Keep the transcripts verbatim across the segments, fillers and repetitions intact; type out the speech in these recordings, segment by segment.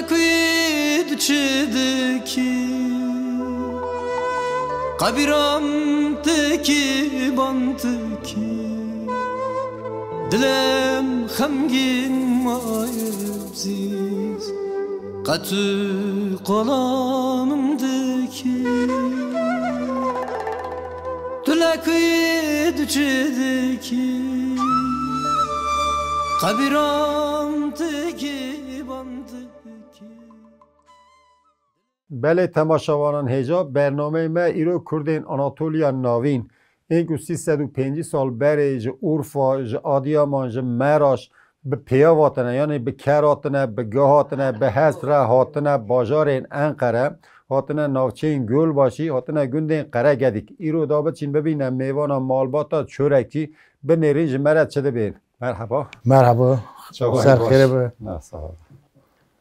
Kuî diçi dikî, qebiran tikî ban tikî, dilem xemgîn maye zîz, qet tu qola min dikî. Tu le kuî diçi dikî, qebiran tikî ban tikî. Belê temaşevanan hêja, bernameyê me îro Kurdên Anatoliya Navîn, ên ku sî sed û pêncî sal berê ji Urfa, ji Adiyaman, ji Meraş bi pêyav hatine, yanî bi ker hatine, bi geh hatine, bi hest re hatine bajarên Enqere, hatine navçeyên Gölbaşî, hatine gundên Qeregedîk. Îro da biçîn bibîne mêvana malbata Çorekçî, binêrîn ji me re çi dibên. Merhaba. Merhaba. Çawa Ser baş? Xêr be. Na, sağ ol.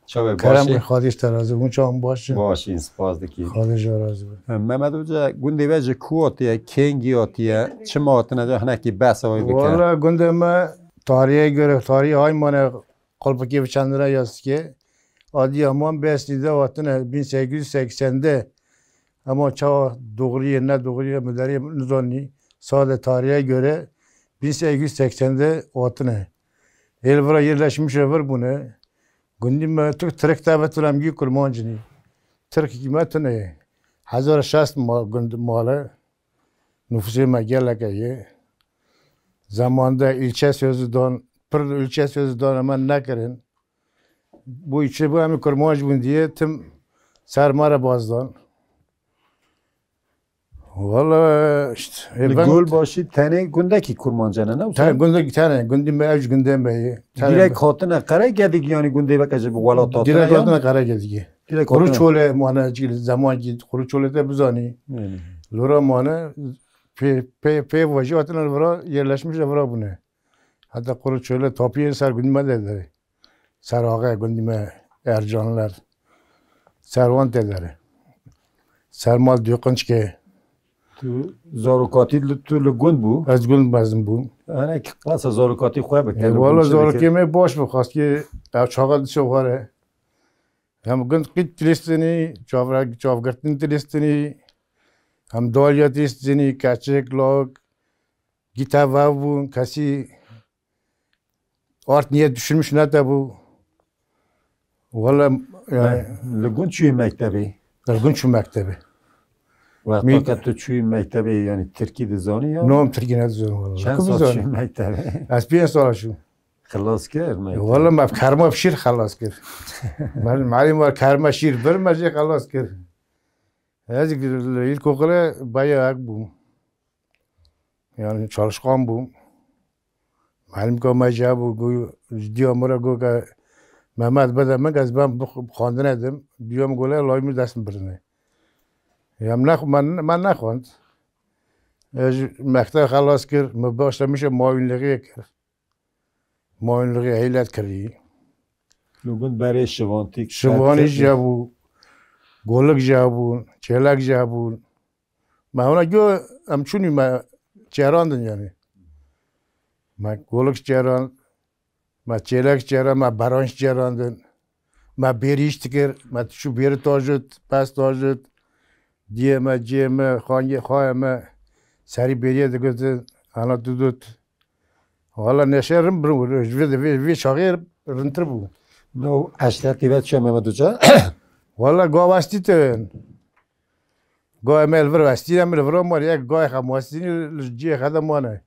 Çawa Kerem başî? Xwedî ji te razî. Hûn çawan baş in? Baş in, spas dikî. Xwedî ji razî be. Mehmet Hoca, gundê we ji ku hatiye, kengî hatiye, çima hatine de hinekî behsa wê bike? Wala gundê me tarihê göre, tarihê Haymane qulpikê bi çendine yastike. Adiyaman Beslî de hatine bin sekiz yüz seksen de. Ama çawa doğruye, ne doğruye, müderiye nizanî. Sade tarihe göre bin sekiz yüz seksen de hatine. Êl vira yerleşmiş e vir bûne. Gundî me tu Tirk te ve tu lemgî Kurmancî nî. Tirk me tune. Hezar şest ma-, gund male. Nüfusê me gelek e ye. Zamanda ilçe sözü dan, pir ilçe sözü dan hemen nekirin. Bu ilçe bu hem Kurmanc bûn diye tim ser me re baz dan. Valla işte, e, Li ben Gölbaşî tenê gundekî Kurmanc e, ne wisa? Tenê gundekî, tenê gundî me, ev ji gundê me ye. Tenê Direkt hatine Qeregedîk, yanî gundê weke ji bi welat hatine, Direkt yan? Hatine Qeregedîkê. Direkt Quru hatine. Çolê mane, cil, zaman ki Quru Çolê te bizanî. Yani. Lora mane, pê, pê, pê vajî hatine vira, yerleşmiş de vira bûne. Heta Quru Çolê tapiyê ser gundî me de derê. Ser axê gundî me Ercanler. Ser wan tê derê. Ser mal Dûqinçkê. Tu zarokatî li, tu li gund bû? Ez gund mezin bûm. Hinek qasa zarokatî xwe bike, E, li wala gund çi dike? Zarokê me baş bû, xwest ki ev çaxa dişe xware. Hem gund qît tilîstinî, çavre-, çavgirtin tilîstinî, hem daliya tilîstinî, keçik, lak, gîte vev bûn, kesî art niyet düşünmüş ne te bû. Wala, yani, Me-, li gund çûyî mektebê? Li gund çû mektebê. Wexta Mî- ke tu çûyî mektebê, yani, tirkî dizanî ya? Nom tirkî ne dizanî wala. Çend sal çûyî mektebê? Ez pênc sal çûm. Xilas kir mektebê? Wala me kerma şîr xelas kir. Me, melim var kerma şîr bir me jê xelas kir. Ez ilkokule bayağı ek bûm. Yani çalışkan bûm. Melimka me ji bû, got, ji diya min re got ke Mehmet bide min, ez ben bi xwendine dim. Diya min got, lay min dest min birine. Ya min nex-, me, me nexwend. Ez mekteb xelas kir, me başlamışa muavinlixiyê kir. Muavinlixiyê heylet kirî. Li gund berê Şivantik, Şivanî Ertebî. Ji bû, Golik ji bûn, Çêlek ji bûn. Me hona gö em çûnî me çêrandin yani. Me Golik çêrand, me Çêlek çêrand, me Beranç çêrandin. Me bêrî iş dikir, me çû bêri tajit, pes tajit. Diyê me, ciyê me, xangê xayê me serî bêriyê digotin, ana dudut. Wala neşe rin bir, ji vê, vê, vê çaxê rintir bû. No, eşretî ve çi Mehmet Hoca? Wala gavastî te. Gayê me li vir westîne, min li vir mane, yek gayê xe westîne, li cihê xe de mane.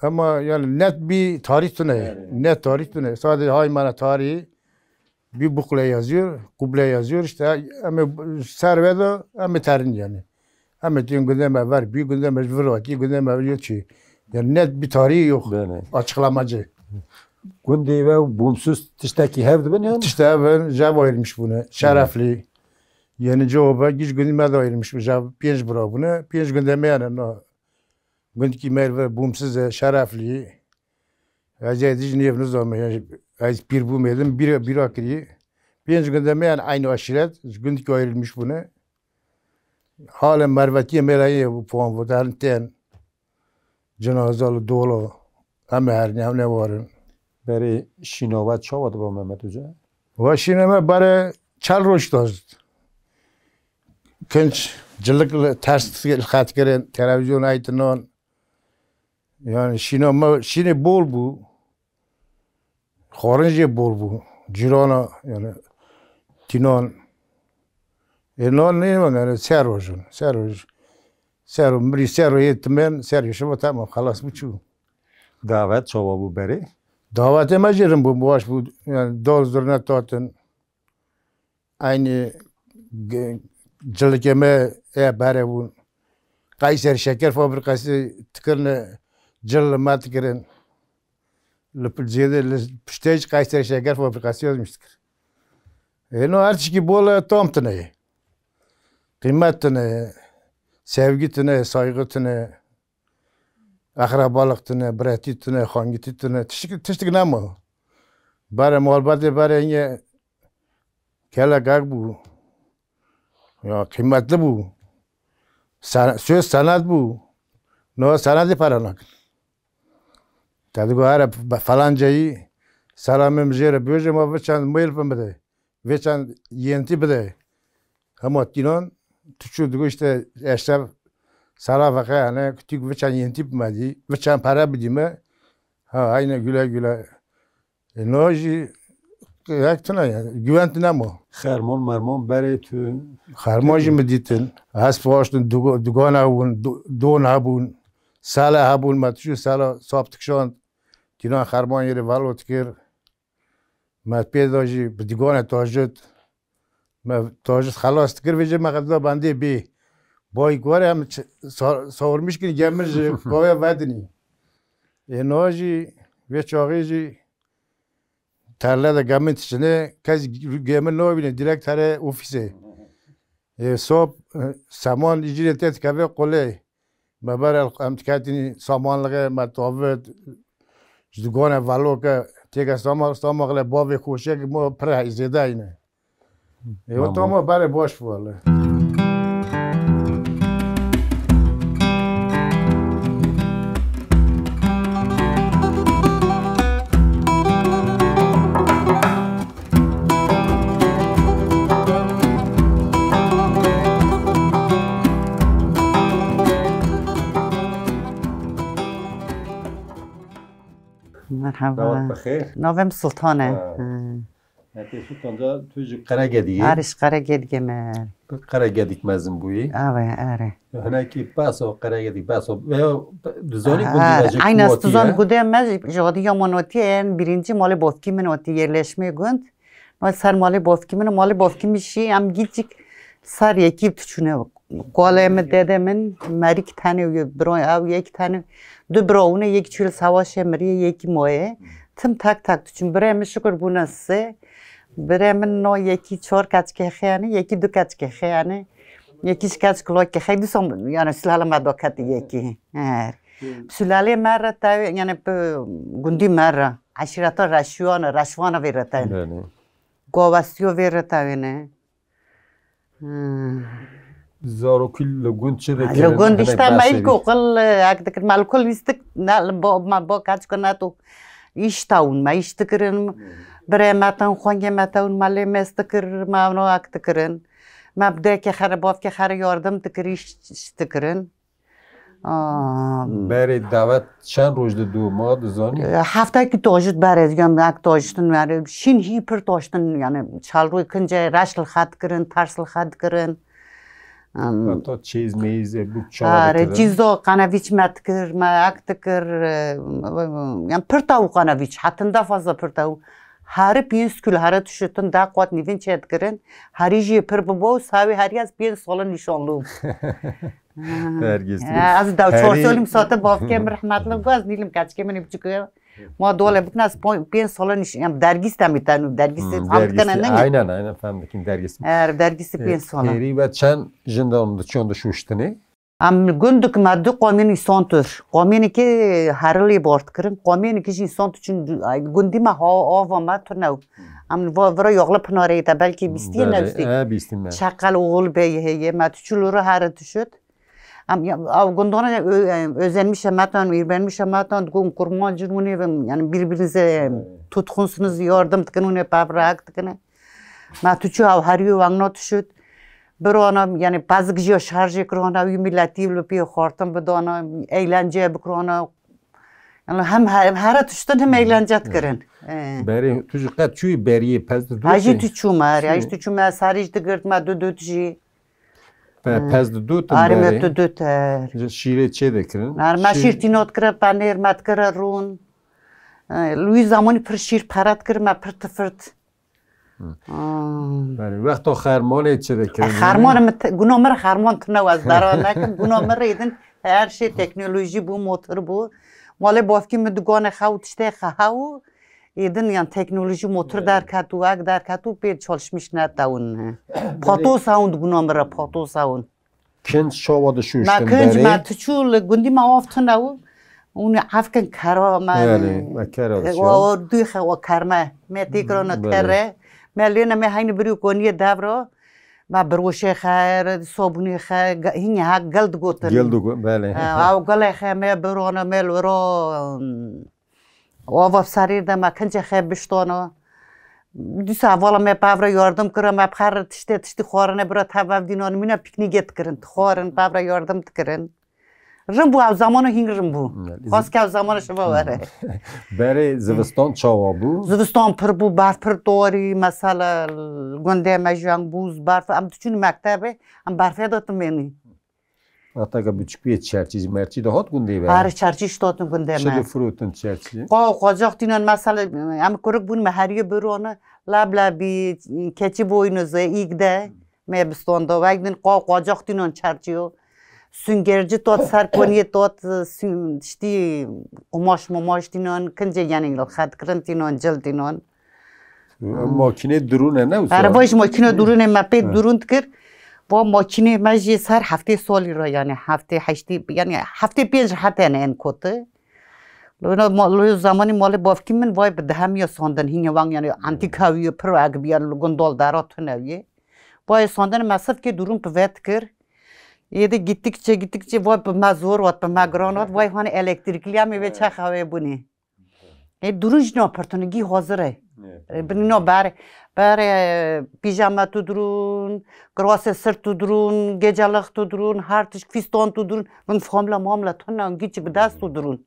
Ama yani net bir tarih tune. Yani. Net tarih tune. Sadece Haymana tarihi bir bukle yazıyor, kuble yazıyor. İşte em ê ser ve de em ê terin yani. Em ê tiyên gundê me ver, bir gundê me ji vir wekî, gundê me vir çi. Yani net bir tarihi yok. Bene. Açıklamacı. Gundê ve bûmsuz tiştekî hev dibin yani? Tişte hev in, jev ayrılmış bûne. Şerefli. Yeni cevabı giş gundê me de ayrılmış. Jev pênc bira bûne. Pênc gundê me yani. No. Gundkî me ve bûmsiz e, şereflî. Ez ê dij nêv nizame, yani, ez pîr bûm êdim, bîra, bîra kirî. Pênc gundê me yani aynı aşiret, ji gundkî ayrılmış bûne. Halen mervetiyê me re yê bu puan bu, derin tên. Cenaze li dolo. Em ê her ne, ne warin. Berê şînava çawa diba Mehmet Hoca? Wa şîne me bare çel roj tazit. Kinç cilik li ters li xet kirin, televîzyon aytinon. Yani şîna me şînê bol bû. Xwarin jê bol bû. Cîrana yani tînan. E nan nê yani ser rojin. Ser roj. Ser ro mirî ser ro yê timen, ser ro şima tamam xelas bû çû. Davet çawa bû berê? Davetê me jê rin bû, baş bû. Yani dal zirne tatin. Aynî ge- cilikê me e bere bûn. Kayser şeker fabrikası tikirine cil li me tikirin. Li pil- zêde li piştê jî Kayser şeker fabrikası yazmış tikir. E no her tişkî bol e tam tine ye. Qîmet tine, sevgi tine, saygı tine. Akrabalık tine, biretî tine, xangitî tine, tiştik, tiştik nema. Bare muhabbetê bare yine gelek ak bû. Ya kıymetli bû. Sen, söz senet bû. No senedê pere nakin. Te digo here be- felanceyî selamê min jê re bêje ma vê çend mêl pin bide. Vê çend yentî bide. Hema tînan tu çû digo işte eşref sala veke yani kütük vê çend yentî bimedî. Vê çend pere bidî me. Ha aynen güle güle. E, no jî hek tune yani. Güven tine mo. Xermon mermon berê tu. Xermon jî mi dîtin. Hesp haştin dugo- dugana bûn, du- don hebûn. Sala hebûn me tu çû sala sap dikşand. Tînan xermon yeri valo dikir. Me pê de jî bi dîgane tajit. Me tajit xelas dikir, vêce me qedila bendê bê. Bayî ku were em ç- sa- sawirmiş kirin gemin ji kavya vedinî. Ê niha jî vê çaxê jî terle de gemin diçine, kes gemin nabîne, direkt here ofîsê. Ê sop, e, seman îcî de te dikeve qolê. Me ber el em diketinî samanlixê, me tavit, ji digone veloke, têke sama, samaxle bavê koşek mo pir zêde îne. Ê, o Tamam. Tama berê baş bû wele. Merhaba. Davet bixêr. Navê min Sultan e. Ha. Hı. Netê Sultan da tu ji Qeregedî yî? Arê, ji Qeregedî me. Qeregedik mezin bûyî? Awe, arê. Hinekî behsa Qeregedik, behsa veya dizanî Ha, gundî me ji aynen, ku dizan ye? Gundê me ji, ji odî ya min otî en birinci malê bofkî min otî yerleşmê gund. Ma ser malê bofkî min, malê bofkî min şî, em gîcik ser yekî diçûne. Kolê min, dede min, merî iki tane, bro, ew yek tane, du bro hûn e, yek çû li savaşê miriye, yekî moye. Tim tek tek diçûn. Birê min şikir bûne sê. Birê min no yekî çar keçikê xeyane, yekî du keçikê xeyane. Yekî ji keçik lokê xey, dîsa yani sülale me doketî yekî. Her. Sülale me re tevê, yani bi gundî me re. Eşîreta Reşiyan e, Reşwana vê re tevê. Belê. Govestiyo vê re tevê ne. Hmm. Zarokî li gund çi dikirin? Li gund işte me ilkokul, e, ek dikir, me li kul lîstik, ne, li bo, me bo kaç ku ne tu iş tawun, me iş dikirin, birê me tawun, xwengê me tawun, me lê mêz dikir, me no ek dikirin. Me bi dêkê xere, bavkê xere yardım dikir, iş, iş dikirin. Aa, Berê davet çend roj di dû ma dizanî? E, heftekî tojit berê, yan ek tojtin, yani şîn hî pir tojtin, yani çal rûy kince reş li xet kirin, ters li xet kirin. Em, Heta çêz meyz e bûk çawa Are, dikirin? Cîzo qanevîç me dikir, me ek dikir, e, yani pir taw qanevîç, hetinden fazla pir taw. Herî pênc kilo, herî tiştin da qat nîvin çê dikirin. Herî jî pir bibo, sawî herî ez pênc sala nîşanlû. Dergîst. Ha, ez da çor Herî- solim sate bavkê min rehmetli gaz nîlim kaçkê min biçik. Ma dole bikna ez pon- pênc sala nîş-, yani dergîst em tenu, dergîst Hmm, fam dergîst. Dikene ne? Aynen, aynen, fam dikin dergîst. Er dergîst E, pênc sala. Herî ve çend jindan diçon de şuştine? Em gundik me du qomîn îson tur. Qomînekî herî lê bort kirin. Qomînekî jî îson tu çin du-, ay, gundî me ha, ava me tu new. Em va-, vira yoxla Pinarê te belkî bîstiye Belê, newstî. E, bîstî me. Çeqel oxul bey heye me tu çil û here tu şut. Em ya, ew gundona ö-, e, özenmiş e me tan, û îrbenmiş e me tan, digon kurmancin hûn ê, yani birbirinize tutkunsunuz, yardım dikin hûn ê pevrak dikine. Ma tu çû ew heriyê wengna tu şut. Birana, yani pezik jî şarjê kirana, wî miletî li pê xwartin bidana, eğlence bikirana. Yani hem, hem here tiştin hem eğlence dikirin. Ee. Berê, tu jî qet çûyî beriyê pez di dû Ha jî tê? tu çûme, her, ya jî Çûyî. tu çûme, serî jî digirt me du dut jî. Pe-, pez di dû tim Arê me berê. tu dut her. Ji şîrê çê dikirin? Her me Şîr- şîr tînot kire, penêr me dikire rûn. Ee, li wî zamanî pir şîr peret kir, me pir tifirt. Berê, wexto xermanê çi dikirin? Xerman min, guna min re xerman tune wez dara nekim. Guna min re êdin her şey teknolojî bû, motor bû. Malê bavkî min duganê xew tiştê xehew êdin yan teknolojî motor derket û ek derket û pê çalışmiş netewin. Pato sawun guna min re, pato sawun. Kinc çawa dişuştin Me kinc berê? me tu çû li gundî me av tune û hûn ê efkin kera me. Belê, me kera dişiya. Û dû xe o kerme. Me têkirana Belê. tere. Me lêne me heynî birî koniyê devra. Me biroşê xe, sobûnê xe, ge- hînî ha gel digotin. Gel digo, belê. Ew gelê xe me birana me li ro. Ava serê de me kincê xe biştana. Dîsa vala me pevre yardim kira, me pxer tiştê tiştî xwarine bira tev ev dînan mîna pîknîgê dikirin. Dixwarin pevre yardim dikirin. Rin bû ev zamana hîn rin bû. Xwest ke ev zamana şiva were. Berê zivistan çawa bû? Zivistan pir bû, berf pir dorî, mesela gundê me jang bûz, berf, em diçûn mektebê, em berfê de timênî. Wexteke biçûkbûyê çerçî merçî de hat gundê ve? Her çerçî ştotin gundê Çi me. difirotin çerçî? Qa û qacax tînan mesela em kurik bûn me heriyê birone. Leblebî, keçî boynuzu, îgde, me bistonda. Wek din qa û qacax tînan çerçîyo. Süngerci tot, ser koniyê tot, sün- tiştî qumaş mumaş tînan, kincê yani xet kirin tînan, cil tînan. Makînê dirûne ne wisa? Ereba ji makîna dirûnê me pê dirûn dikir. Va makînê me jî ser heftê salî re, yani heftê heştê, yani heftê pênc hete ne en koti. Lona ma- lo zamanî malê bavkî min vay bi dehemiya sandin hînê wan yani antîka wî pir ek biya li gundal dera tune wî. Vay sandin me sifkê dirûn pivet kir. Êdî gittikçe gittikçe vay bi me zor hat, bi me giran hat, vay hani elektrikliya me vê çaxa wê bûnî. E, durun jî no pirtûnigî hazir e. E, binî no ber, ber, e, pîjama tu durun, kirasê sir tu durun, gecalix tu durun, her tişt fîstan tu durun. Bin famla mamla tuna giç bi dest tu durun.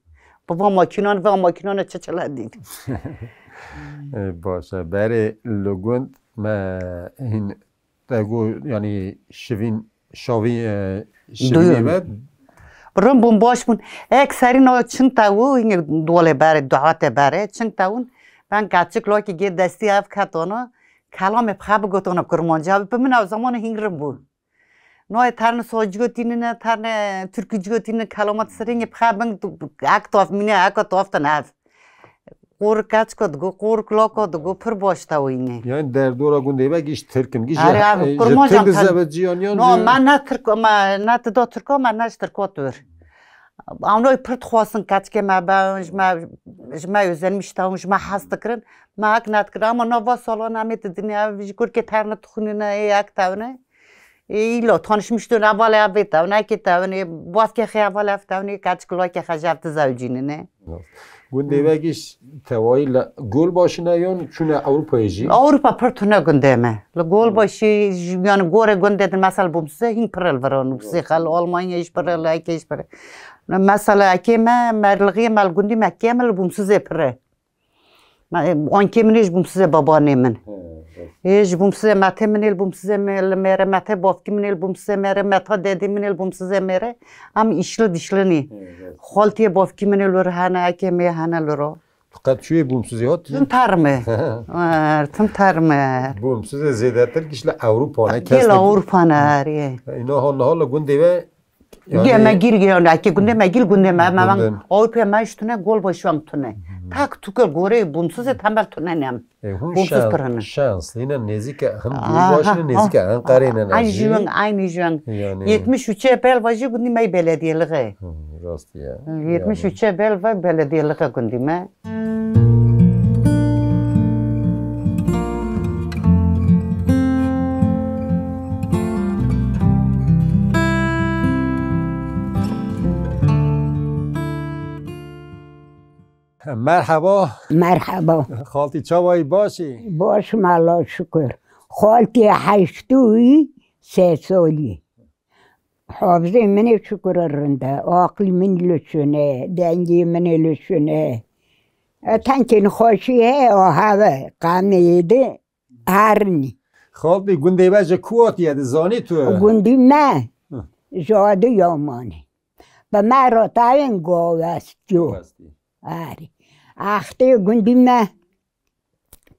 Bi va makînan, va makînan çi çile dît. E, baş e. Berê li gund me hîn Te got, yanî şivîn, şavî, e, şivînê Duyum. ve Rin bûn, baş bûn. Ek serî no çin tewû, hînê dolê berê, duhatê berê, çin tewûn. Ben kaçik lokî gê destî ev ketona, kelamê pxe bigotona kurmanca, bi min ew zamanê hîn rin bû. Noyê terne socî gotînine, terne türkücî gotînine, kelamat serê hînê pxe bin, ek tof mîne, ek tof ten ev. Qor keçko digo, qor kilako digo, pir baş tewînê. Yani derdora gundê ve giş Tirk in, giş Are abi, e, kurmancam Tirk ten- zeveciyan yan No, ji- ma ne Tirk, ma ne ti do Tirko, ma ne ji Tirko tur. Amno pir dixwastin keçkê me be, ji me, ji me özenmiş tewin, ji me hez dikirin. Ma hek ne dikirin, ama no va salon em ê di dinya, ji kurkê terne dixwînine, ê hek tewine. Ê, îlo tanışmış tu hevalê ev bê tewne, ki tewne, bavkê xê hevalê ev tewne, kaç kilo ke xejav tu zewcînine. Gundê ve giş tewayî li gol başine yon çûne Ewropayê jî? Ewropa pir tune gundê me. Li gol başî, yani gorê gundê din, mesela Bumsuzê hîn pir li viran. Sêxel, Almanya jî pir, li Ekê jî pir. Mesela Ekê me, merliğê me li gundî me kêm li Bumsuzê pir e. Ma, e, ankê min ê ji Bûmsizê babanê min. Ê ji Bûmsizê metê min ê li Bûmsizê me-, li mêre, metê bavkî min ê li Bûmsizê mêre, meta dedê min ê li Bûmsizê mêre. Em îşli dîşlinî. Xaltiyê bavkî min ê li hene, ekê me hene li ro. Tu qet çûyê Bûmsizê hat? Tim terme. Er, tim terme. Bûmsizê zêdetir giş li Ewropa ne, kes Gel li Ewropa ne, er, yê. Îna hal niha li gundê ve Gê me gîr gê, yani, eke gundê me gîr gundê me, me van Ewropa me ji tune gol baş van tune. Tak tu ke gorê Bûmsizê tembel tune nem. E, hûn Bûmsiz şan- pir hene. Şans, yine nêzîke, hem Aha, Gulbaş ne nêzîke, Enqerê ne Ay nêzî. Jüveng, aynı jüveng. Yani. Yetmiş üçe bel vajî gundî me belediyeliğe. Hı, rast ya. Yetmiş üçe bel ve belediyeliğe gundî me. Merhaba. Merhaba. Xaltî çawayî başî? Baş im, Allah'a şükür. Xaltê heştû sê solî. Hafizê min ê çikur rind e, aqlî min li şûn e, dengê min ê li şûn e. E, tenkê nexweşî heye, o heve, qamê yê di herinî. Xaltê gundê we ji ku hatiye, dizanî tu? Gundî me, Hı. ji Adi Yamanê. Bi me re tayên govestiyo. Govestiyo. Erê. Axtê gundî me,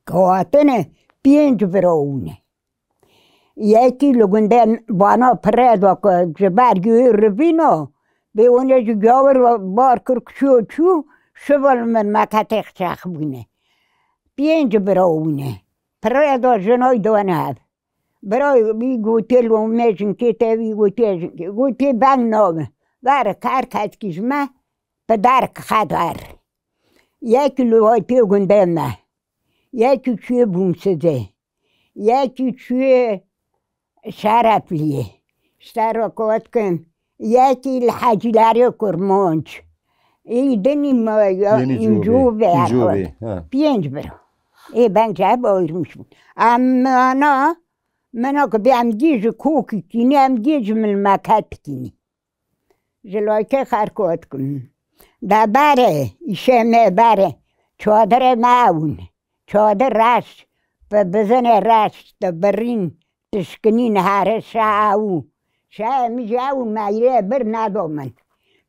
ke hatine pênc bira wî ne. Yekî li gundê bana pire da ku ji ber guhê rivîna, bê hûnê ji gavir bar kir, çû çû, şiv li min meketê qçax bûne. Pênc bira wî ne. Pire da jinay dane hev. Bira wî gotiye lomê jinkê te, wî gotiye jinkê. Gotiye beng nabe. Ver her ketkî ji me bi derk xedar. Yekî li hatê gundê me. Yekî çûye Bûmsizê. Yekî çûye Şerefliyê. Ji te re kot kim. Yekî li Hecîlerê Kurmanc. Ê dinî me ya Yeni Cûbê, Încûbê, Încûbê, ha. Pênc bira. Ê bence hep ayırmış bûn. Em ana, mena ku bê em gê ji kokî kînî, em gê ji milmeket kînî. Ji lakê xerkot kim. De berê, îşê me berê. Çadirê me ewin. Çadir reş, bi bizinê reş, di birîn, tişkinîn here şe ew. Şe min ji ew meyrê bir nedo min.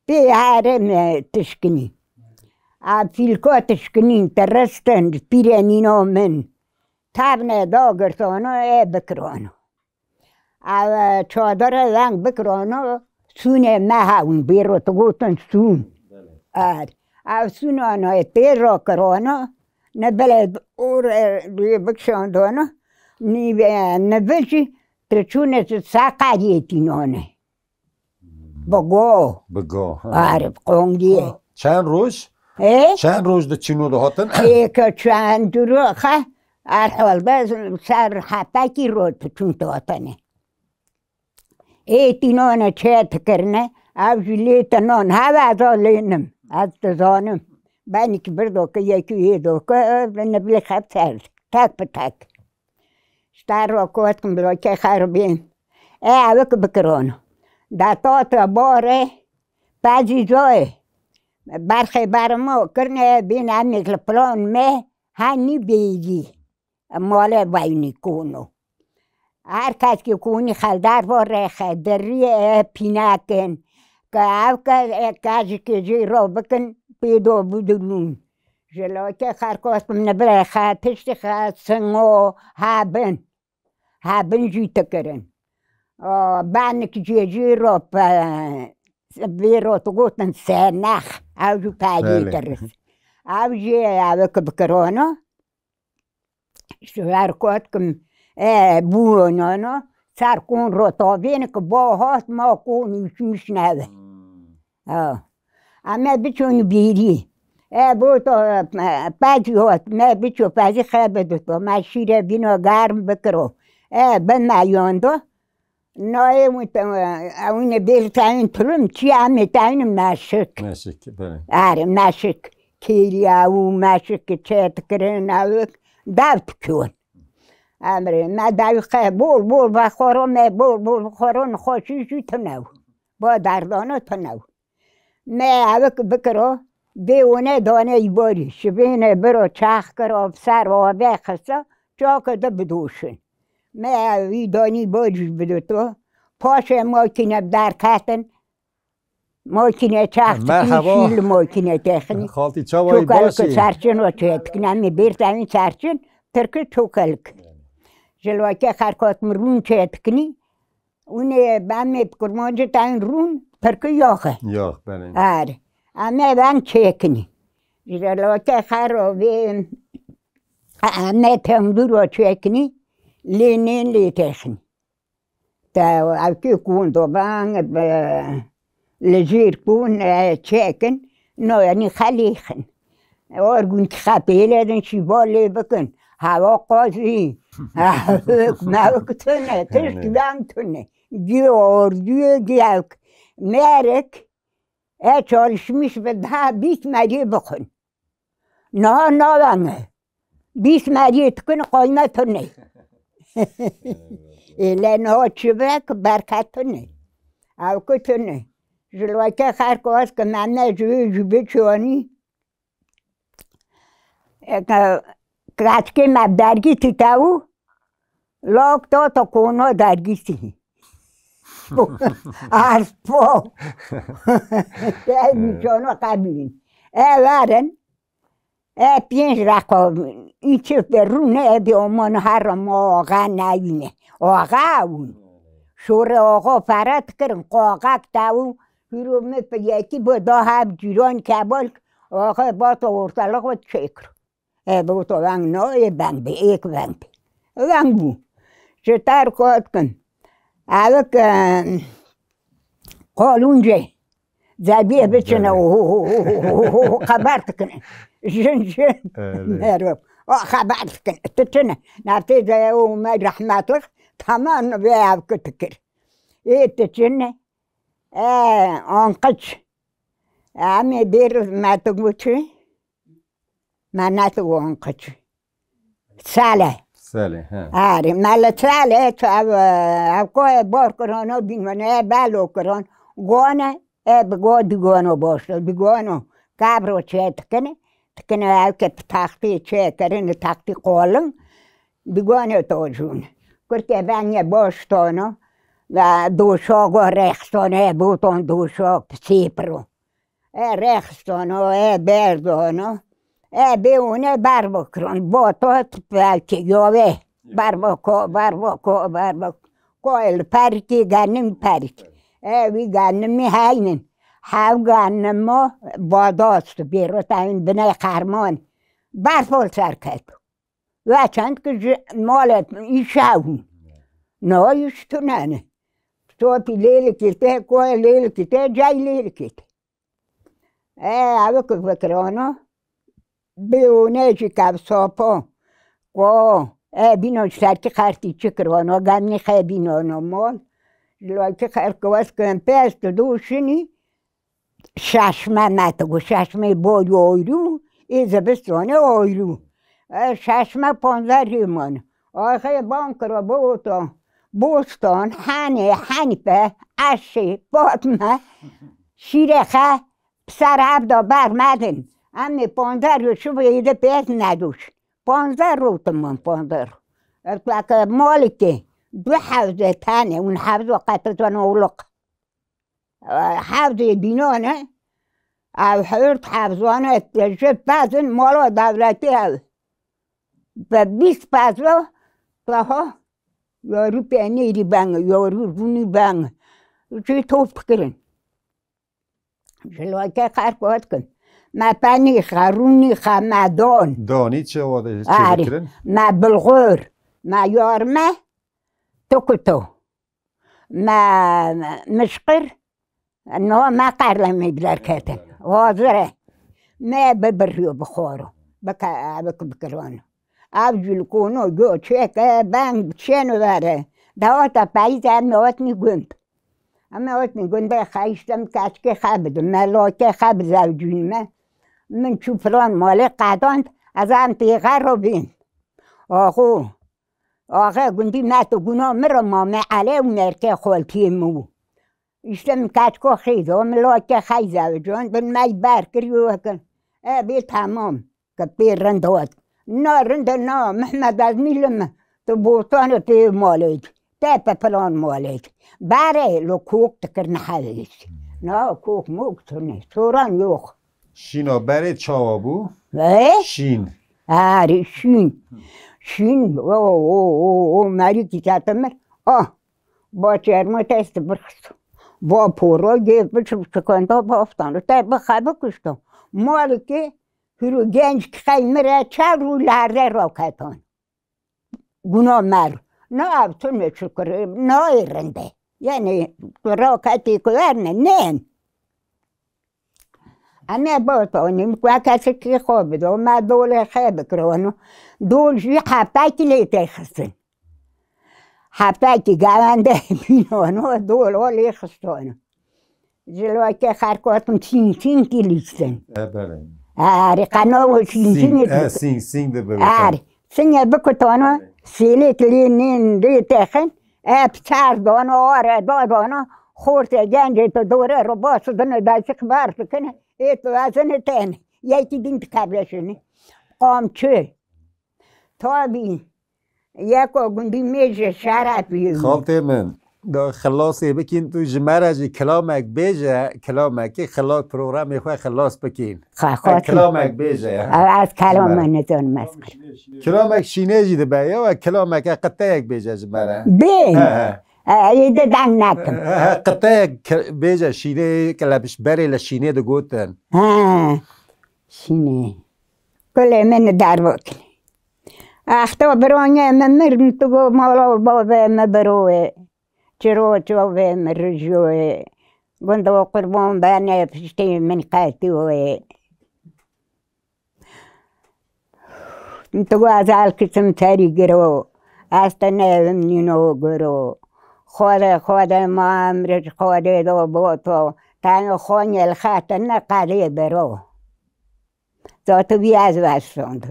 Pê here me tişkinî. A fîlko tişkinîn, tiristin, pîrê nîno min. Tevne dagirtano, ê bikirano. Ev çadire veng bikirano, sûnê me hewin, bêro tu gotin sûn. Er. Ev sûnano ê tê rakirano, ne belê or lê bikişandano, nî ve-, ne ve jî tu çûne tu seqeriyê tînane. Bi go. Bi go, ha. Arif, qongiyê. Çend roj? Ê? Çend roj diçîn û dihatin? Ê, ke çend roj, xe, her halde ser heptekî roj diçûn dihatine. Ê tînane çê dikirine, ev jî lê tinan, hev ez a lê nim, ez dizanim. Benîk bir doke, yekî yê doke, ne bilê xep ser, tek bi tek. Ji te re kot kim, bilakê xeribîn. E, ewik bikirano. De tate barê, pezî zoyê. Berxê bermo kirine, bîn emêk li plan me, henî bêyî. Malê veynî kono. Her kes ki konî xeldar bo rêxe, diriyê pînekin. Ke ev ke, e, kajikê jê ro bikin, pê do bidilûn. Ji lokê xerkos min bire xe, tiştî xe, singo, hebin. Hebin jî tikirin. O, benik jê jî ro pe, vê ro tu gotin senex, ew jî peyê Belê. Diris. Ew jî ew ki bikirano. Ji ber kot kim, e, bû nano, ser kon ro tavênik ba hat ma kon ûşmiş nebe. Hmm. Ha. Em ê biçûn bîrî. E, bo to, e, pezî hot, me biçû pezî xebidito, me şîre vîno germ bikiro. E, bi me yondo. Nayê wî te, ew ne bêr tayîn tulum, çi em ê tayîn meşik. Meşik, belê. Erê, meşik. Kêliya û meşik çê dikirin, ew dev dikirin. Emrê, me dewî qe bol bol vexwaro, me bol bol vexwaro, nexweşî jî tune. Ba derdana tune. Me evik bikiro, bê wine dane îbarî. Şibîne biro çax kiro, ser ave xisa, çake de bidoşin. Me wî danî barî bidito. Paşê makîne derketin. Makîne çax Merhaba. Şî li makîne texnî. Xaltî çawa yî, Çokelike başî? Serçin o çê dikin. Em ê bêr tevîn serçin, tirki çokelik. Ji lokê xerkot min rûn çê dikinî. Hûn ê bemê bi kurmancî tayîn rûn, tirki yoxe. Yox, belê. Her. Em ê ben çêkinî. Ji lokê xero vê, em ê tembûro çêkinî, lê nên lê texnî. Te evkê kun do ben, be, li jêr kun, e, çêkin, no, yanî xelîxin. Or gund xepêle din şîva lê bikin. Hava qazî. Mevk tune, tişt Aynen. Yan tune. Gî orduyê gî evk. Merek, e, çalışmış bi daha bîst merê bixin. Niha nadange. Bîst meriyê dikin, qayme tune. Ê, lê niha çi be ki berket tune. Ew ki tune. Ji lweke xerk wes ki me ne ji wê jî biçûnî. Eke keçkê me bi dergî tîte û lok to to kono dergî tî. Aspo. Te nîşano qebîn. E verin. E pênc reqa. Îçi de rûne e bi oman her ma axa neyine. Axa ûn. Şore axa pere dikirin. Qaqa kitawu. Hiro me pe yekî bo da hev cîran kebal. Axa bata ortalık ve çekir. E, bi to veng no, e, veng bi, êk veng bi. Veng bû. Ji ter kot kin. Ew ki, qalûncê. Zebiyê biçine, Belê. O, o, xeber dikine. Jin, jin. Evet. Merov. O, xeber dikine. Tu çine. Naftê de o me rehmetlik. Tamam, ve ev ki dikir. Ê, tu çine. E, anqiç. Em ê bêr me tu goçi. Me netu wan qiç. Sele. Sele, he. Arê, me li sele, ev, ev koyê bor kirano bînone, belo kiran. Gone, e, bi go digano boşto, digano. Kabro çê tikine, tikine ev ke bi taxtî çê kirin, taxtî qolin. Digane to jûn. Kurke ben ye boştono, ve doşogo rextone, boton doşok, sipro. E rexistano, e berdano, e bêûne ber bikirano. Boto belkî yove. Ber biko, ber biko, ber biko. Ko el perkî, genim perkî. E wî genimî heynin. Hev genimo badast bêro tevin binê xerman. Ber fol serket. Ve çend ki ji malê îşew. No iş tunene. Sopî lêlikî te, koyê lêlikî te, cay lêlikî te. E, ew ki fikirano, bêûne jî kev sopo. Ko, e, bîno serkî xertî çi kirano, gemnî xe bînono mol. Ji lo ki xerk wes kirin pêst du şinî, şeşme me tu gu, şeşmê boy oyrû, ê zivistonê oyrû. E, şeşme ponzer hêman. Axê ban kiro, boto, boston, henê, henipe, eşê, potme, şîrê xe, bi ser hev de bermedin. Em ê ponzer û şibê de pêz nedûş. Ponzer û timon, ponzer. Ev tu eke malikê, du hevzê tenê, un hevzo qetizan oğluk. Hevzê bînane, ev hurt hevzane, ji pezin mala dewletê ev. Bi bîst pezo, daha, yarû penêrî ben, yarû rûnî ben. Jî top kirin. Ji lake xerk got kin. Me penî xe, rûnî xe, me don. Donî çi o de çi Arî, dikirin? Me bilxur, me yarme, tu ku tu. Me mişqir, no me qerlemê bi derketin. Hazir e. Me bibiriyo bixwaro. Bike, ev ki bikirano. Ev jî li kono go çêke ben çêno vere. Dawata peyîz em me wetnî gund. Em me wetnî gundê xeyiştem keçkê xe bidin. Me lokê xe bizewcîn me. Min çû filan malê qedand. Ez em têxe robîn. Axo. Axe gundî me tu guna min re ma me ele û nerkê xoltiyê min bû. Îşte min keçko xêzo, min lokê xeyza can, bin me ber kir yo kin. E bê temam, ke pê rind ot. Na rind e na, Mehmed ez mîlim, tu botan e pê malêt, te pe plan malêt. Bare lo kok tikir ne hevês. Na kok mok tune, soran yok. Şîna berê çawa bû? E? Şîn. Arê şîn. Şîn, o, o, o, o, merî kî te temir. Ah, ba çerma te est birxist. Ba poro gê biç çikanda baftan. Te bi xebe kuşto. Malikê hiro genç ki xey mire çar rû lerde raketan. Guna mer. Na ev tu ne çi kir, na ê rind e. Yani, tu raketê ku verne, nên. Em ê botanî, weke sikî xwe bido, me dolê xe bikirano. Dol jî heftekî lê tê xistin. Heftekî gevende bînano, dol o lê xistano. Ji lokê xerkotin çîn çîn kî lîstin. E, belê. Erê, qeno û çîn çîn Sîng, e, sîng, sîng de bibê. Erê, sîngê bikutano, Sîlêk lê nên dê texin, e, piçar dana, are da dana, xortê gencê tu dore ro bas dine, dayçik bar dikine, ê tu ezine ten, yekî din dikevleşine. Qamçı. Tabi, yeko gundî mêje şeref yê. Xaltê min, da xilasê bikîn, tu ji me re jî kilamek bêje, kilamekî xilas, programê xwe xilas bikîn. Xa, E, xaltê. Kilamek bêje ya. Ev ez kelama Ji me re. Nizanim ez qir. Kilamek şînê jî dibe ya, we kilameke qiteyek bêje ji me re. Bê. He, he. E, ê de deng nekim. He, he, qiteyek ke-, bêje şînê, ke le berê le şînê digotin. He. Şînê. Kulê min dervotin. Exta bironyê min mirin, tu go mala bavê min birowê. Çiro çavê min rijoyê. Gunda qurban benê piştê min qetiyoyê. Tu go ez elkisim serî giro. Ez te nevim nîno giro. Xwedê, Xwedê ma emrij Xwedê do bo to. Tenê xonyê li xetine qedê biro. Zatibî ez westand.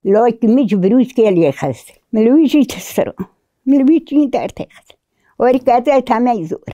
Lok mi ji birûskê lê xist. Min li wî jî tisiro. Min li wî jî dertê xist. Werî kete temey zor.